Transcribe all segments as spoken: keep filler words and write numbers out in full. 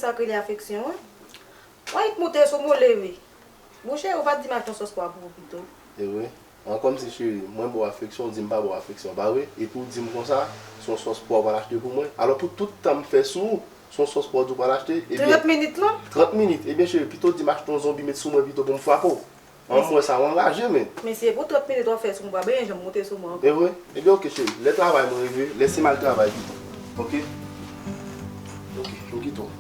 Sa k rele afeksyon, wi. Mwen t moute sou mwen leve. Monchè, ou pa t di m achte yon sòs pwa pou ou pito? E vre? An kòmsi cheri, mwen ba w afeksyon, ou di m pa ba w afeksyon, pa vre? Epi w di m konsa, se yon sòs pwa w pral achte pou mwen. Alò pou tout tan m fè sou ou, se yon sòs pwa w di w pral achte, ebyen. Trant minit lan? Trant minit. Ebyen cheri, pito w di m achte yon zonbi met sou mwen pito pou m frape w. An mwen sa w anraje men. Mesye, pou trant minit w ap fè sou mwen, pa benyen janm moute sou mwen ankò. E vre? Ebyen oke cheri, lè travay mwen rive, lèse m al travay pito. Oke? Oke, m kite w.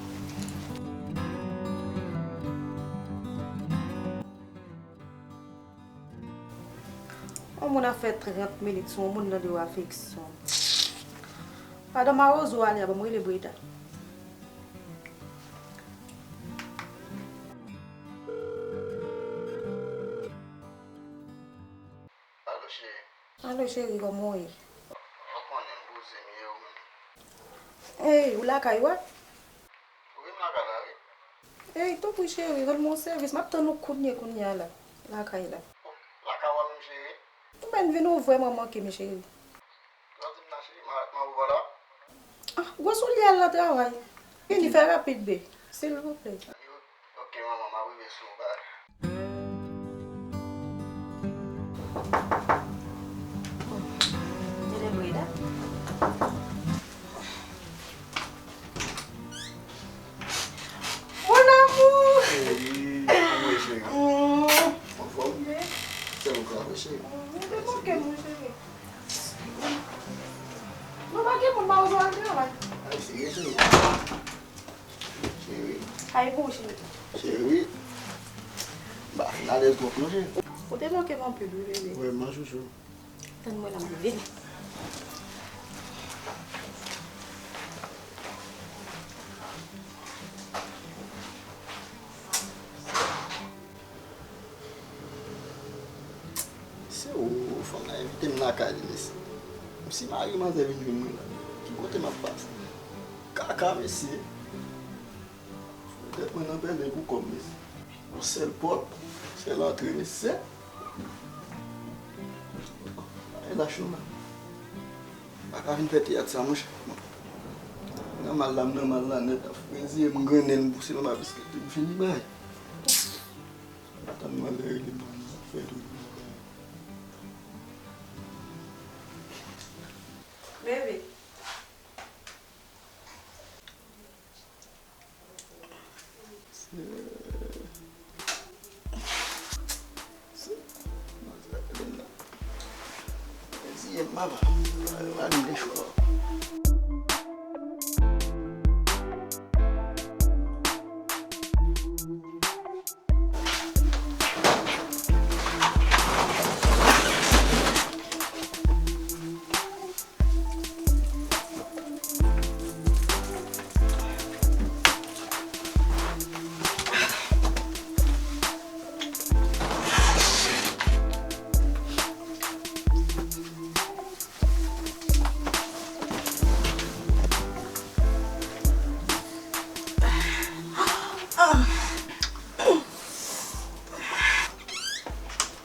Yon moun ap fè trant minit sou yon moun nan de afeksyon. Padan mawozo ale a, ban m rele Breda. Alo cheri. Alo cheri, kòman w ye? Ou konnen m poze m ye ou menm. Ey, ou lakay ou a? Wi, m lakay la wi. Ey, tanpri cheri, rann mwen yon sèvis, m ap tann ou kounye kounye a la, lakay la. Lakay ou a menm cheri? Ou menm vin ou vrèman manke m cheri. Jan w di m nan cheri, m a, m a ou la. Ah, gwo soulye al nan travay. Vini fè rapid be, silvouplè. Ok manman, m ap rive sou ou, bye. Mwen Breda. Mon amour! Hey, kòman w ye cheri? Mm. Anfòm? Byen. Se ou k la vre cheri? Mm, ou te manke m wi cheri. Nou pa gen moun pa ou al travay. Ay, serye cheri. Cheri. Ay, bon cheri. Cheri. M pa fin alèz twòp non cheri. Ou te manke m anpil wi bebe. Vrèman chouchou. Tann mwen la m vini. Se ou, fanm nan envite m lakay li, mesye. Si mari manzè vin jwenn mwen la, ki kote m ap pase? Kaka, mesye. Petèt mwen nan pèlen pou kò m, mesye. Yon sèl pòt, sèl antre, mesye. Bagay lach non la. Pa ka vin fè teyat sa, monchè. Nan mal la, m nan mal la nèt. Reziye m, grennen m, pouse m anba biskit, m fini bay. Tann mwen lè rele m, fè tou. Bebe.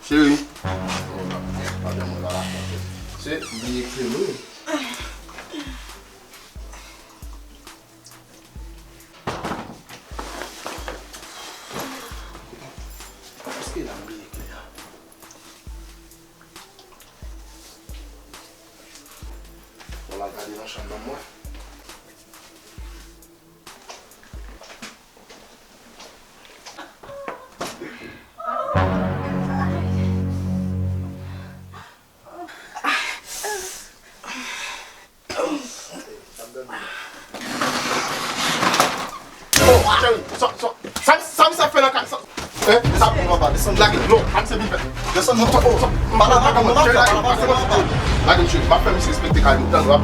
Cheri. Se bliye kle m wi. Èske la bliye kle a? Bon, m al gade nan chanm nan mwen. Oh, cheri, sa, sa, sa, sa misye ap fè nan kay sa? Hein? Sa pou anba, desann lage. Non, pa misye vin fè. Desann nan, oh, sa, pa la, pa la, pa la, pa la, pa la. Lage m, cheri, m ap fè misye respekte kay nou. Tann, w ap